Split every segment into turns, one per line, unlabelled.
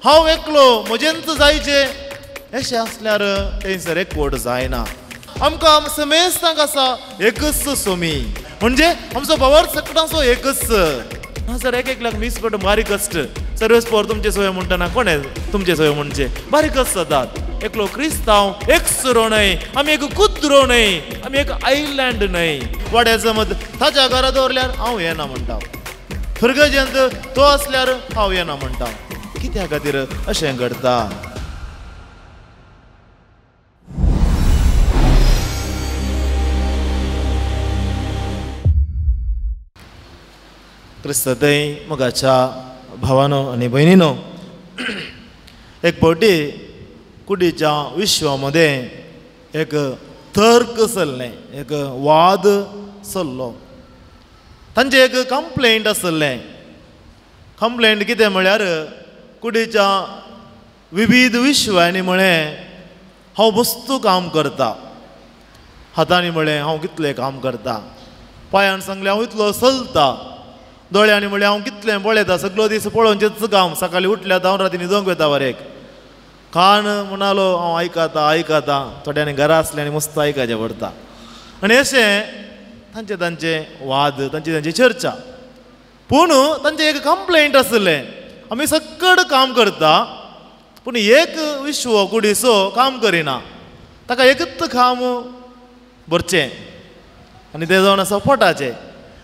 हांव एकलो म्हजेंच जायचें अशें आसल्यार थंयसर एकवट जायना. आमकां समेस्तांक आसा एकच सोमी, म्हणजे आमचो भावार्थ सगळ्यांचो एकच. ना सर एक एकल्याक मीस पडटा बारीक कश्ट सर्वेस पोर तुमचे सोय म्हणटना कोणें तुमचे सोय म्हणचे बारीक कश्ट जातात. एकलो क्रिस्तांव एक सुरो न्हय, आमी एक कुद्रो न्हय, आमी एक आयलँड न्हय. वाड्या जमत ताच्या घरा दवरल्यार हांव येना म्हणटा, फिरगजेंत तो आसल्यार हांव येना म्हणटा. कित्या खातीर अशें घडटा? क्रिस्तय मोगाच्या भावानो आनी भयणीनो, एक फावटी कुडीच्या विश्वा मदें एक तर्क चल्लें, एक वाद चल्लो. तांचें एक कंप्लेंट आसलें. कंप्लेंट कितें म्हळ्यार कुडीच्या विविध विश्वांनी म्हळें हांव वस्तू काम करता, हातांनी म्हळें हांव कितलें काम करता, पांयान सांगलें हांव इतलो चलता, दोळ्यांनी म्हळें हांव कितलें पळयता, सगळो दीस पळोवचेंच काम, सकाळीं उठल्यार हांव राती न्हिदोंक वता वरेक. कान म्हणालो हांव आयकता आयकता, थोड्यांनी घरा आसलें आनी मस्त आयकाचें पडटा. आनी अशें तांचे तांचे वाद, तांची तांची चर्चा. पूण तांचें एक कंप्लेंट आसलें, आमी सकड काम करता पूण एक विश्व कुडीचो काम करिना, ताका एकच काम भरचें आनी तें जावन आसा पोटाचें.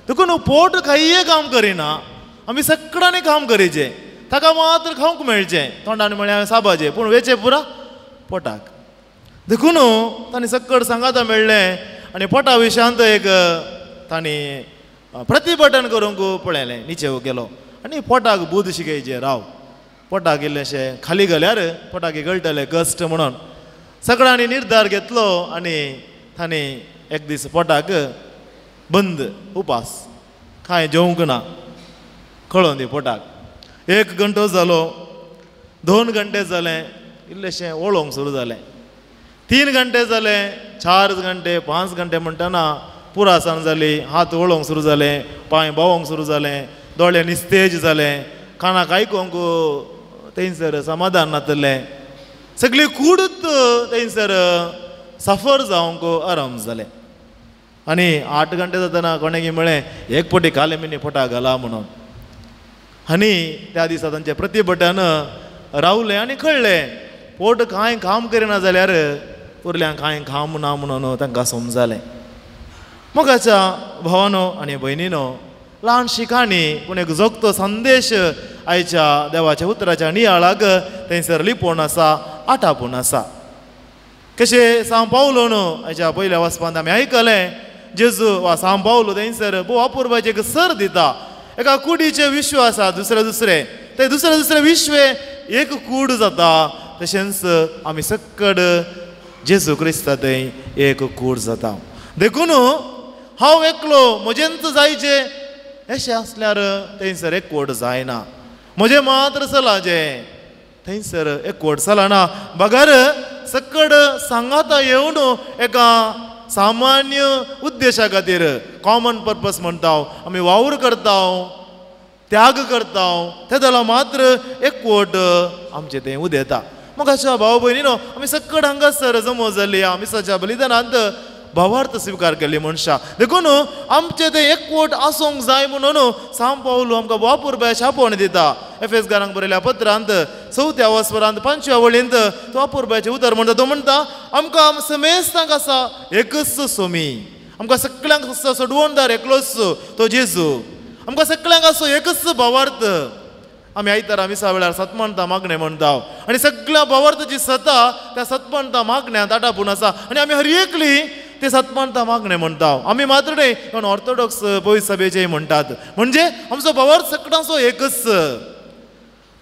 देखून पोट कांय काम करिना, आमी सगळ्यांनी काम करीचें, ताका मात्र खावंक मेळचें, तोंडान म्हळ्यार हांवें साबाचें, पूण वेचें पुरा पोटाक. देखून तांणी सकड सांगाता मेळ्ळें आनी पोटा विशयांत एक तांणी प्रतिभटन करूंक पळयलें, निचेव केलो आनी पोटाक बूद शिकयचें, राव पोटाक इल्लेशें खाली घाल्यार पोटाक गळटलें कश्ट म्हणून. सगळ्यांनी निर्धार घेतलो आनी तांणी एक दीस पोटाक बंद उपास, कांय जेवंक ना, कळोन दी पोटाक. एक घंटो जालो, 2 घंटे जाले, इल्लेशें वळोवंक सुरू जालें, 3 घंटे जाले, 4 घंटे, 5 घंटे म्हणटना पुरासान जाली, हात वळोवंक सुरू जाले, पांय बावोंक सुरू जाले, दोळे निस्तेज जाले, कानाक आयकोंक थंयसर समाधान नातलें, सगळी कूडच थंयसर सफर जावंक आराम जालें. आनी 8 घंटे जातना कोणें म्हळें एक पटी काले मिनी पोटाक घाला म्हणून. आनी त्या दिसा तांचें प्रतिभटन रावलें आनी कळ्ळें पोट कांय काम करिना जाल्यार उरल्यांक कांय काम ना म्हणून तांकां समजालें. मोगाच्या भावानो आनी भयणीनो, ल्हानशी काणी पूण एक जोगतो संदेश आयच्या देवाच्या उतराच्या नियाळाक थंयसर लिपोवन आसा, आटापून आसा. कशें सांव पावलो न्हू आयच्या पयल्या वचपांत आमी आयकलें जेजू वा सांव पावलो थंयसर भोव अपुरबायचें एक सर दिता. एका कुडीचें विश्व आसा, दुसरें दुसरें तें दुसरें दुसरें विश्व एक कूड जाता, तशेंच आमी सकड जेजू क्रिस्ता थंय एक कूड जाता. देखून हांव एकलो म्हजेंच जायचें अशें आसल्यार थंयसर एकवट जायना, म्हजें मात्र चलाचें थंयसर एकवट चलना, बगर सकड सांगाता येवन एका सामान्य उद्देशा खातीर कॉमन पर्पस म्हणटा आमी वावर करता, त्याग करता, ते जाल्यार मात्र एकवट आमचें तें उदेता. मोगाच्या भाव भयणीनो, आमी सकड हांगासर जमो जाली आमी मिसाच्या बलिदानांत भावार्थ स्विकार केल्ली मनशां. देखून आमचें तें एकवट आसूंक जाय म्हणून सांव पावलो आमकां वापुरबाय शापोवण दिता. एफेसगारांक बरयल्या पत्रांत 4थ्या वसपरांत 5व्या वळींत तो अपुरबायचें उतर म्हणटा. तो म्हणटा आमकां समेस्तांक आसा एकच सोमी, आमकां सगळ्यांक आसा सोडवणदार एकलोच तो जेजू, आमकां सगळ्यांक आसो एकच भावार्थ. आमी आयतारा मिसा वेळार सतमानता मागणें म्हणटा आनी सगळ्या भावार्थाची सता त्या सतमानता मागण्यांत आटापून आसा आनी आमी हर एकली ते सतमानता मागणें म्हणटा. आमी मात्र न्हय पण ऑर्थोडॉक्स पवित्र सभेचेय म्हणटात. म्हणजे आमचो भावार्थ सगळ्यांचो एकच,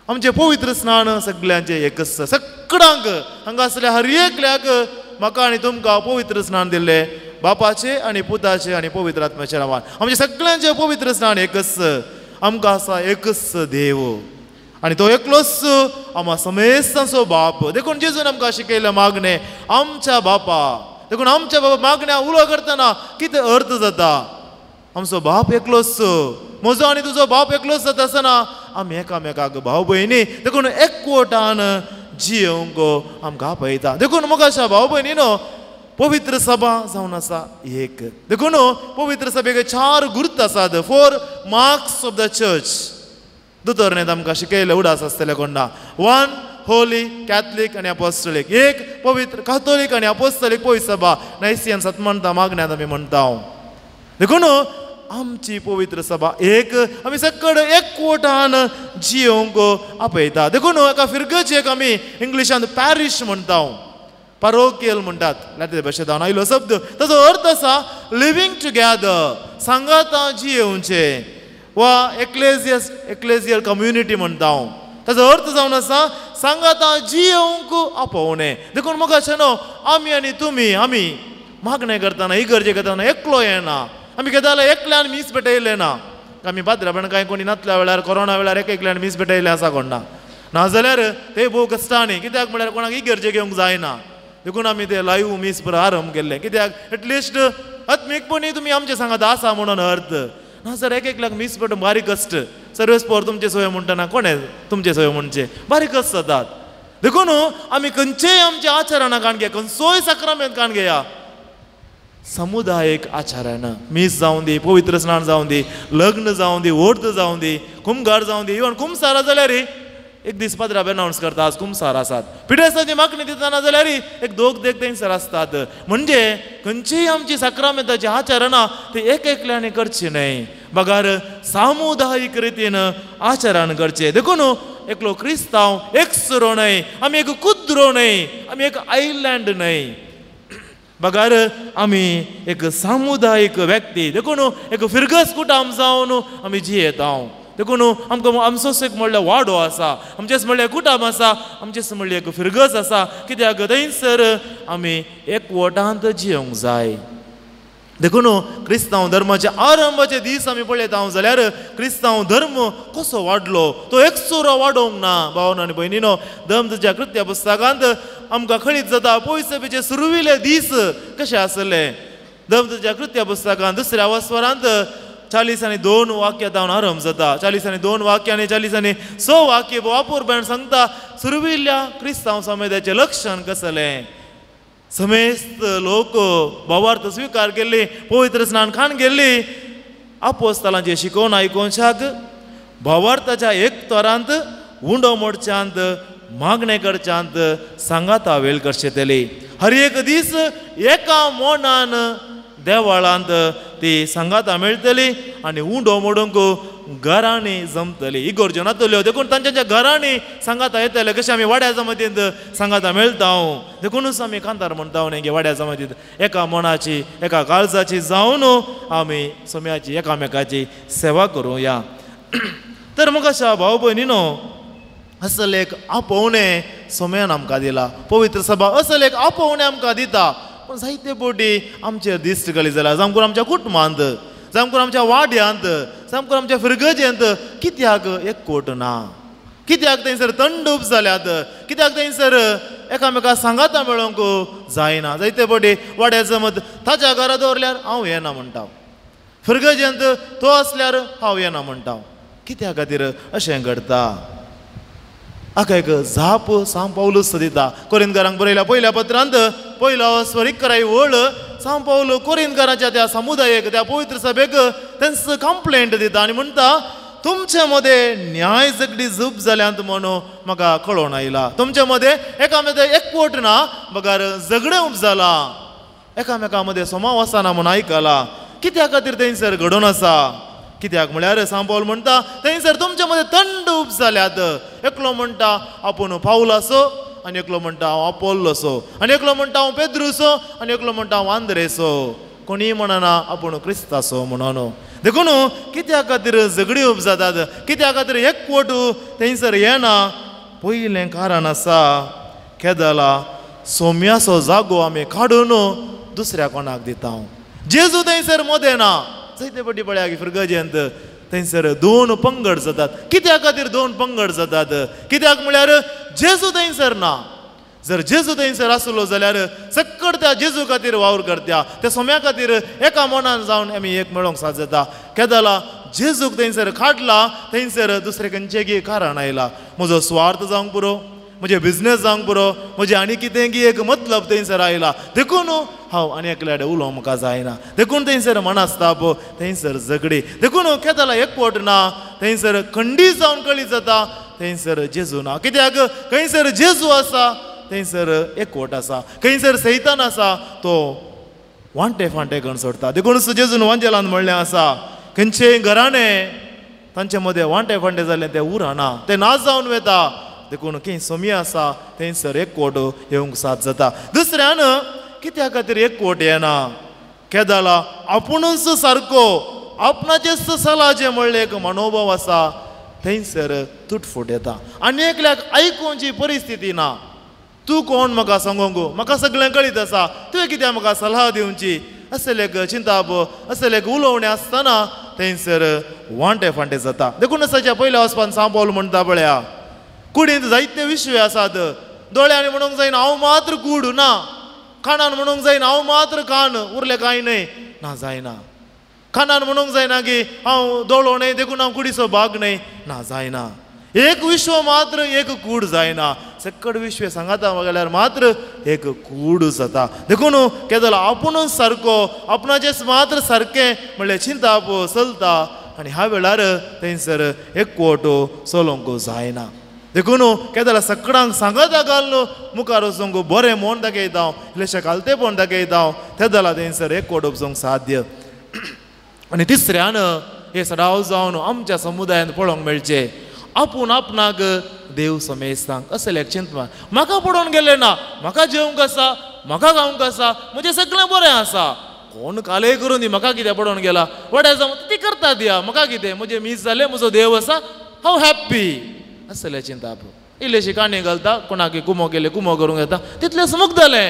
आमचें पवित्र स्नान सगळ्यांचें एकच, सगळ्यांक हांगा आसल्या हर एकल्याक म्हाका आनी तुमकां पवित्र स्नान दिल्लें बापाचें आनी पुताचें आनी पवित्र आत्म्याच्या नांवान. आमचें सगळ्यांचें पवित्र स्नान एकच, आमकां आसा एकच देव आनी तो एकलोच आमकां समेस्तांचो बाप. देखून जेजून आमकां शिकयलें मागणें आमच्या बापा. देखून आमच्या बाबा मागण्या उलो करतना कितें अर्थ जाता, आमचो बाप एकलोच, म्हजो आनी तुजो बाप एकलोच जाता आसतना आमी एकामेकाक भाव भयणी देखून एकवटान जियोंक आमकां आपयता. देखून मोगाच्या भाव भयणीनो पवित्र सभा जावन आसा एक. देखून पवित्र सभेक 4 गुर्त आसात, 4 मार्क्स ऑफ the church. दोतोरने आमकां शिकयलें उडास आसतलें कोण्णा, 1 होली कॅथलीक आनी अपोस्टोलीक, एक पवित्र कातोलीक आनी अपोस्तोलीक पवित्र सभा नायसियन सतमंता मागण्यांत आमी म्हणटा. देखून आमची पवित्र सभा एक, आमी सकड एकवटान जियोंक आपयता. देखून एका फिरगजेक आमी इंग्लिशांत पॅरिश म्हणटा, पारोकियल म्हणटात लातीन भाशेंत आयलो शब्द, ताचो अर्थ आसा लिवींग टुगेदर, सांगाता जियेवचें वा एक्लेजियल कम्युनिटी म्हणटा. ताचो अर्थ जावन आसा सांगाता जियेवंक आपोवणें. देखून मोगाचे न्हू आमी आनी तुमी आमी मागणें करतना इगर्जे करतना एकलो येना, आमी केदां एकल्यान मीस भेटयलें ना. आमी पाद्रा कांय कोणी नातल्या वेळार कोरोना वेळार एक एकल्यान मीस भेटयलें आसा कोण ना, नाजाल्यार ते भोव कश्टांनी, कित्याक म्हळ्यार कोणाक इगर्जे घेवंक जायना. देखून आमी ते लायव मीस आरंभ केल्लें, कित्याक एटलिस्ट आत्मीकपणी तुमी आमचे सांगात आसा म्हणून अर्थ. ना सर एक एकल्याक मीस भेटूंक बारीक कश्ट, सर्वेस पोर तुमचे सोय म्हणटना कोणें तुमचे सोय म्हणचे बारीक कश्ट जातात. देखून आमी खंयचेय आमच्या आचरणां काण घेया, खंयचोय साक्रामेंत काण घेया, समुदायीक आचरण, मीस जावं दी, पवित्र स्नान जावं दी, लग्न जावं दी, ओर्द जावं दी, कुमगार जावं दी, इवन कुमसार जाल्यार एक दीस पाद्रा अनावन्स करता आज कुमसार आसात, पिडेस्ताची मागणी दितना जाल्यार एक दोग देग थंयसर आसतात. म्हणजे खंयचीय आमची साक्रामेंताची आचरणां ती एक एकल्याने करची न्हय, बगार सामुदायीक रितीन आचरण करचें. देखून एकलो क्रिस्तांव एक सुरो न्हय, आमी एक कुद्रो न्हय, आमी एक आयलँड न्हय, बगार आमी एक सामुदायीक व्यक्ती. देखून एक फिरगस कुटाम जावन आमी जियेता. देखून आमकां आमचोच एक म्हणल्यार वाडो आसा, आमचेच म्हणल्यार कुटाम आसा, आमचेच म्हणल्यार एक फिरगस आसा, कित्याक थंयसर आमी एकवटांत जियोंक जाय. देखून क्रिस्तांव धर्माचे आरंभाचे दीस आमी पळयता जाल्यार क्रिस्तांव धर्म कसो वाडलो, तो एकसुरो वाडोवंक ना. भावना आनी भयणीनो, धर्म तुज्या कृत्य पुस्तकांत आमकां कळीत जाता पयसभेचे सुरविले दीस कशे आसले. धर्म तुज्या कृत्य पुस्तकांत दुसऱ्या वस्वरांत 42 वाक्य जावन आरंभ जाता, 42 वाक्य आनी 46 वाक्य वापूर सांगता सुरविल्ल्या क्रिस्तांव समुदायाचें लक्षण कसलें. समेस्त लोक भावार्थ स्विकार केल्ली, पवित्र स्नान खाण गेल्ली, आपोस्तलांचे शिकोवन आयकोनशाक भावार्थाच्या एक तरांत उंडो मोडच्यांत मागणें करच्यांत सांगाता वेळ करचेतली. हर एक दीस एका मनान देवाळांत ती सांगाता मेळटली आनी उंडो मोडूंक घरांनी जमतली. इगोर्ज्यो नातल्यो देखून तांच्या घरांनी सांगाता येतले, कशें आमी वाड्या जमातींत सांगाता मेळटा. देखूनच आमी कांतार म्हणटा न्ही की वाड्या जमातींत एका मनाची एका काळजाची जावन आमी सोम्याची एकामेकाची सेवा करुया. तर मग अशा भाव भयणीनो असल एक आपोवणें सोम्यान आमकां दिला, पवित्र सभा असल एक आपोवणें आमकां दिता. पूण जायते फावटी आमचेर दिश्ट गली जाल्या, जावं आमच्या कुटुंबांत, जावं आमच्या वाड्यांत, जावं आमच्या फिरगजेंत कित्याक एकवट ना, कित्याक थंयसर तंडूप जाल्यात, कित्याक थंयसर एकामेका सांगाता मेळोवंक जायना. जायते फावटी वाड्या जमत ताच्या घरा दवरल्यार हांव येना म्हणटा, फिरगजेंत तो आसल्यार हांव येना म्हणटा. कित्या खातीर अशें घडटा? हाका एक जाप सांव पावलूस दिता. कोरिंदकारांक बरयल्या पयल्या पत्रांत पयलो स्वर 11 वळ सांव पावल कोरिंदकारांच्या त्या समुदायेक, त्या पवित्र सभेक तेंच कंप्लेंट दिता आनी म्हणटा तुमचे मदें न्याय झगडी जूप जाल्यांत म्हणून म्हाका कळोवन आयला. तुमचे मदें एकामेका एकवट ना, बगर झगडें उब जालां, एकामेका मदें सोमाव आसना म्हूण आयकलां. कित्या खातीर थंयसर घडोवन आसा? कित्याक म्हळ्यार सांव पावल म्हणटा थंयसर तुमचे मदें थंड उब जाल्यात. एकलो म्हणटा आपूण पावल आसो, आनी एकलो म्हणटा हांव आपोल्लोसो, आनी एकलो म्हणटा हांव पेद्रुसो, आनी एकलो म्हणटा हांव आंद्रेसो. कोणीय म्हणना आपूण क्रिस्तासो म्हणून. देखून कित्या खातीर झगडी उब जातात, कित्या खातीर एकवट थंयसर येना? पयलें कारण आसा केदला सोम्याचो जागो आमी काडून दुसऱ्या कोणाक दिता. जेजू थंयसर मदें ना. जायते फावटी पळया की फिरगजेंत थंयसर 2 पंगड जातात. कित्या खातीर 2 पंगड जातात? कित्याक म्हळ्यार जेजू थंयसर ना. जर जेजू थंयसर आसलो जाल्यार सक्कड त्या जेजू खातीर वावर करत्या, त्या सोम्या खातीर एका मनान जावन आमी एक मेळोंक साद जाता. केदला जेजूक थंयसर काडला थंयसर दुसरें खंयचें कारण आयला. म्हजो स्वार्थ जावंक पुरो, म्हजें बिजनेस जावंक पुरो, म्हजें आनी कितें की एक मतलब थंयसर आयला, देखून हांव आनी एकल्या कडेन उलोवंक म्हाका जायना, देखून थंयसर मनस्ताप, थंयसर झगडी, देखून केदला एकवट ना, थंयसर खंडीत जावन कळी जाता, थंयसर जेजू ना. कित्याक खंयसर जेजू आसा थंयसर एकवट आसा, खंयसर सैतान आसा तो वांटे फांटे करून सोडटा. देखून जेजून वांजेलान म्हणलें आसा, खंयचेय घराणें तांचे मदें वांटे फांटे जालें तें उरना, तें ना जावन वता. देखून खंय सोमी आसा थंयसर एकवट येवंक साथ जाता. दुसऱ्यान कित्या खातीर एकवट येना, केदाला आपुणूच सारको आपणाचेच सलाचें म्हणलें एक मनोभाव आसा थंयसर तुटफूट येता. आनी एकल्याक आयकुची परिस्थिती ना, तूं कोण म्हाका सांगोंक, म्हाका सगळें कळीत आसा, तुवें कित्याक म्हाका सलाह दिवची, असलें एक चिंताप, असलें एक उलोवणें आसतना थंयसर वांटे फांटे जाता. देखून आसाच्या पयल्या वचपान सांपोल म्हणटा पळया, कुडींत जायते विश्वे आसात, दोळ्यांनी म्हणूंक जायना हांव मात्र कूड ना, कानान म्हणूंक जायना हांव मात्र कान, उरलें कांय न्हय ना, जायना. कानान म्हणूंक जायना की हांव दोळो न्हय देखून हांव कुडीचो भाग न्हय ना, जायना. एक विश्व मात्र एक कूड जायना, सकट विश्व सांगाता जाल्यार मात्र एक कूड जाता. देखून केदलो आपुणूच सारको आपणाचेच मात्र सारकें म्हणल्यार चिंताप चलता आनी ह्या वेळार थंयसर एकवट चलोवंक जायना. देखून केदला सकडांक सांगाता घालून मुखार वचूंक बरें म्हूण दाखयता हांव, इल्लेशें कालतेपण दाखयता हांव, तेदला थंयसर एकवट उपजोवंक साध्य. आनी तिसऱ्यान हे सदांच जावन आमच्या समुदायांत पळोवंक मेळचें, आपूण आपणाक देव समेस्तांक असलें एक चिंतन, म्हाका पडोवन गेलें ना, म्हाका जेवंक आसा, म्हाका खावंक आसा, म्हजें सगळें बरें आसा, कोण कालय करून दी, म्हाका कितें पडोवन गेला, वड्या जावं ती करता दिया, म्हाका कितें, म्हजें मीस जालें, म्हजो देव आसा, हांव हॅप्पी, असलें चिंताप. इल्लेशी काणी घालता, कोणाक कुमो केले कुमो करूंक येता, तितलें मुगदलें.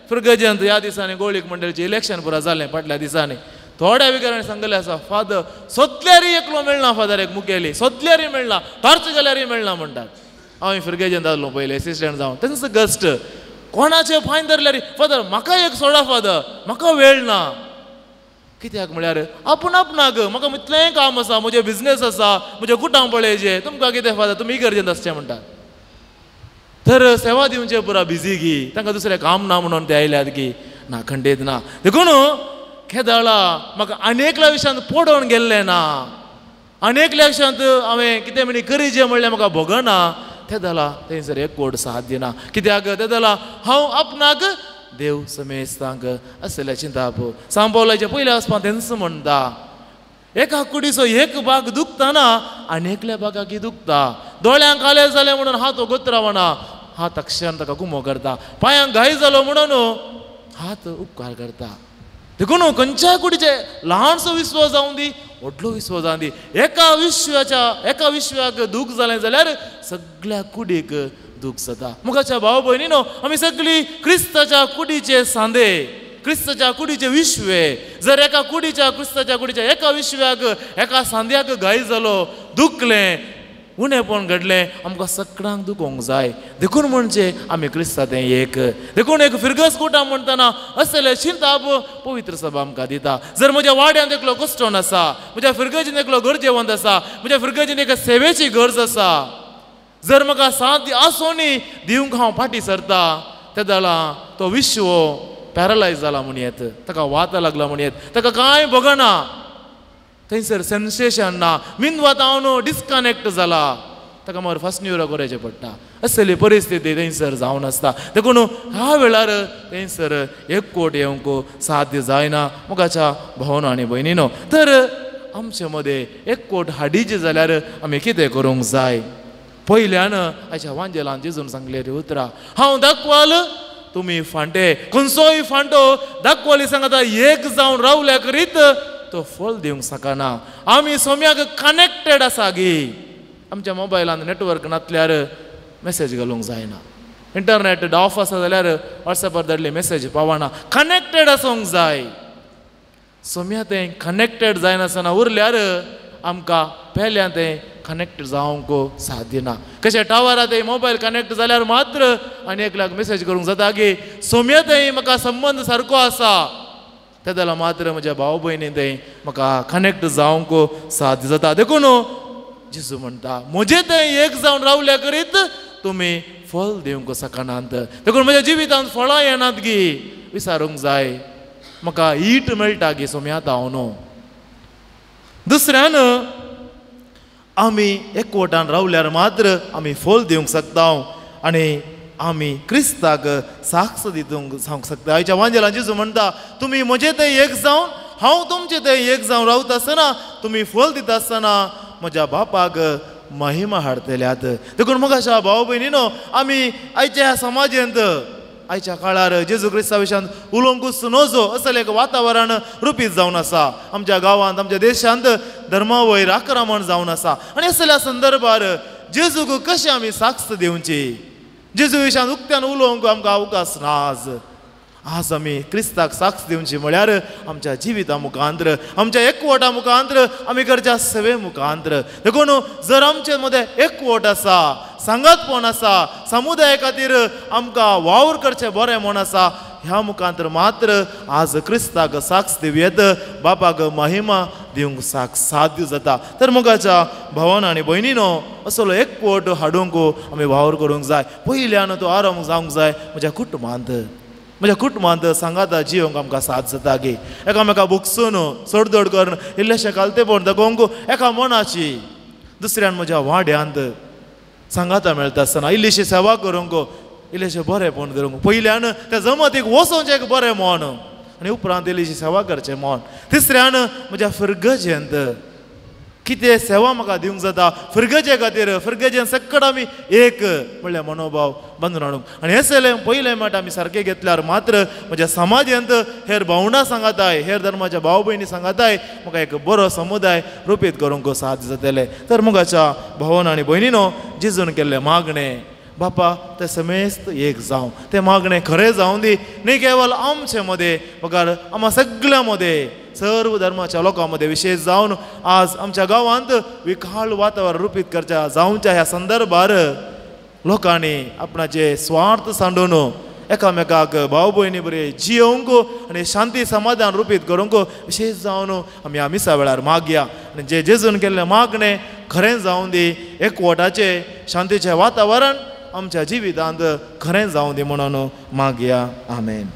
फिरगजेंत ह्या दिसांनी गोळीक मंडळीचें इलेक्शन पुरा जालें फाटल्या दिसांनी, थोड्या विकारांनी सांगलें आसा, फादर सोदल्यारय एकलो मेळना, फादर एक मुखेली सोदल्यारय मेळना, टॉर्च घाल्यारय मेळना म्हणटात. हांव फिरगेजेंत आसलो पयलें एसिस्टंट जावन, तेंचो गस्ट कोणाचे फायन धरल्यार फादर म्हाका एक सोडा फादर, म्हाका वेळ ना. कित्याक म्हळ्यार आपूण आपणाक म्हाका इतलें काम आसा, म्हजें बिजनेस आसा, म्हजें कुटां पळयचें, तुमकां कितें फादर तुमी इगर्जेंत आसचें म्हणटात. तर सेवा दिवचें पुरा बिजी की तांकां दुसरें काम ना म्हणून ते आयल्यात की ना, खंडीत ना. देखून केदळा म्हाका आनी एकल्या विशयांत पडोवन गेल्लें ना, आनी एकल्या विशयांत हांवें कितें म्हणी करीचें म्हणल्यार म्हाका भोगना, तेदला थंयसर एकवट साथ दिना. कित्याक तेदला हांव आपणाक देव समेस्तांक असलें चिंताप. सांपोलाचें पयलें वचपा तेंच म्हणटा, एका कुडीचो एक भाग दुखतना आनी एकल्या भागाक दुखता, दोळ्यांक कालें जालें म्हणून हात ओगत रावना, हात अक्षरान ताका गुमो करता, पांयांक घाय जालो म्हणून हात उपकार करता. देखून खंयच्याय कुडीचे ल्हानसो विश्व जावं दी, व्हडलो विश्व जावं दी, एका विश्वाच्या एका विश्वाक दूख जालें जाल्यार सगळ्या कुडीक दूख जाता. मुखाच्या भाव भयणीनो, आमी सगळीं क्रिस्ताच्या कुडीचे सांदे, क्रिस्ताच्या कुडीचे विश्वे. जर एका कुडीच्या क्रिस्ताच्या कुडीच्या एका विश्व्याक एका सांद्याक घाय जालो, दुखलें, उणेपण घडलें, आमकां सगळ्यांक दुखोवंक जाय. देखून म्हणजे आमी क्रिस्ता तें एक. देखून एक फिरगस कुटां म्हणटना असलें चिंताप पवित्र सभा आमकां दिता. जर म्हज्या वाड्यांत एकलो कस्टोन आसा, म्हज्या फिरगजीन एकलो गरजेवंत आसा, म्हज्या फिरगजीन एका सेवेची गरज आसा, जर म्हाका साथ आसोनी दिवंक हांव फाटीं सरता, तेदळा तो विश्व पॅरलायज जाला म्हण येत, ताका वात लागला म्हण येत, ताका कांय भोगना, थंयसर सेन्सेशन ना, मिनवात हांव न्हू डिस्कनेक्ट जाला, ताका मागीर फर्स्ट न्युरो करायचें पडटा. असली परिस्थिती थंयसर जावन आसता. देखून ह्या वेळार थंयसर एकवट येवंक साध्य जायना मुखाच्या भावना आनी भयणीनो. तर आमचे मदें एकवट हाडीचें जाल्यार आमी कितें करूंक जाय? पयल्यान आयच्या वांजेलान जेजून सांगलें रे उतरां, हांव दाखवाल तुमी फांटे. खंयचोय फांटो दाखवाली सांगता एक जावन रावल्या करीत तो फळ दिवंक शकना. आमी सोम्याक कनेक्टेड आसा गी, आमच्या मोबायलान नेटवर्क नासल्यार मेसेज घालूंक जायना, इंटरनेट ऑफ आसा जाल्यार वॉट्सॅपार धाडली मेसेज पावना. कनेक्टेड आसूंक जाय. सोम्या तें कनेक्टेड जायनासतना उरल्यार आमकां पेल्यान तें कनेक्ट जावंक साध्य ना. कशें टावरा ते मोबायल कनेक्ट जाल्यार मात्र आनी एकल्याक मेसेज करूंक जाता की सोम्या थंय म्हाका संबंद सारको आसा, तेदला मात्र म्हज्या भाव भयणी थंय म्हाका कनेक्ट जावंक साध्य जाता. देखून जेजू म्हणटा म्हजे थंय एक जावन रावल्या करीत तुमी फळ दिवंक शकनात. देखून म्हज्या जिवितांत फळां येनात गी विचारूंक जाय म्हाका ईट मेळटा गी सोम्यात हांव न्हू. दुसऱ्यान आमी एकवटान रावल्यार मात्र आमी फळ दिवंक शकता आनी आमी क्रिस्ताक साक्ष दिवंक जावंक शकता. आयच्या वांजेलान जेजू म्हणटा तुमी म्हजे थंय एक जावन हांव तुमचे थंय एक जावन रावता आसतना तुमी फळ दिता आसतना म्हज्या बापाक महिमा हाडटल्यात. देखून मगाशा भाव भयणीनो आमी आयच्या ह्या समाजेंत आयच्या काळार जेजू क्रिस्ता विशयांत उलोवंकूच नजो असलें एक वातावरण रुपीत जावन आसा. आमच्या गांवांत आमच्या देशांत धर्मा वयर आक्रमण जावन आसा आनी असल्या संदर्भार जेजूक कशें आमी साक्ष दिवची, जेजू विशयांत उक्त्यान उलोवंक आमकां अवकाश ना. आज आज आमी क्रिस्ताक साक्ष दिवची म्हळ्यार आमच्या जिविता मुखांत्र, आमच्या एकवटा मुखांत्र, आमी करच्या सेवे मुखांत्र. देखून जर आमचे मदें एकवट आसा, सांगातपण आसा, समुदाया खातीर आमकां वावर करचें बरें म्हण आसा, ह्या मुखांत्र मात्र आज क्रिस्ताक साक्ष दिवयेत, बापाक महिमा दिवंक साक्ष साध्य जाता. तर मोगाच्या भावान आनी भयणीनो असलो एकवट हाडूंक आमी वावर करूंक जाय. पयल्यान तो आरंभ जावंक जाय म्हज्या कुटुंबांत. म्हज्या कुटुंबांत सांगाता जिवंक आमकां साथ जाता गी एकामेका बुकसून सोडदोड करून इल्लेशें कालतेपण दाखोवंक एका मनाची दुसऱ्यान म्हज्या वाड्यांत सांगाता मेळटा आसतना इल्लीशी सेवा करूंक इल्लेशें बरेंपण धरूंक पयल्यान त्या जमातीक वचोवचें एक बरें मन आनी उपरांत इल्लीशी सेवा करचें मन. तिसऱ्यान म्हज्या फिरगजेंत कितें सेवा म्हाका दिवंक जाता फिरगजे खातीर, फिरगजेन सकट आमी एक म्हणल्यार मनोभाव बांदून हाडूंक. आनी हें सगळें पयलें मात आमी सारकें घेतल्यार मात्र म्हज्या समाजेंत हेर भावंडां सांगाताय, हेर धर्माच्या भाव भयणी सांगाताय म्हाका एक बरो समुदाय रुपीत करूंक साध्य जातलें. तर मोगाच्या भावन आनी भयणीनो जेजून केल्लें मागणें बापा तें समेस्त एक जावं, तें मागणें खरें जावं दी, न्ही केवल आमचे मदें बगर आमकां सगळ्यां मदें सर्व धर्माच्या लोकां मदें विशेश जावन आज आमच्या गांवांत विखाळ वातावरण रुपीत करच्या जावच्या ह्या संदर्भार लोकांनी आपणाचे स्वार्थ सांडून एकामेकाक भाव भयणी बरे जियोवंक आनी शांती समाधान रुपीत करूंक विशेश जावन आमी ह्या मिसा वेळार मागया आनी जे जेजून केल्लें मागणें खरें जावं दी, एकवटाचें शांतीचें वातावरण आमच्या जिवितांत खरें जावं दी म्हणून मागया. आमेन.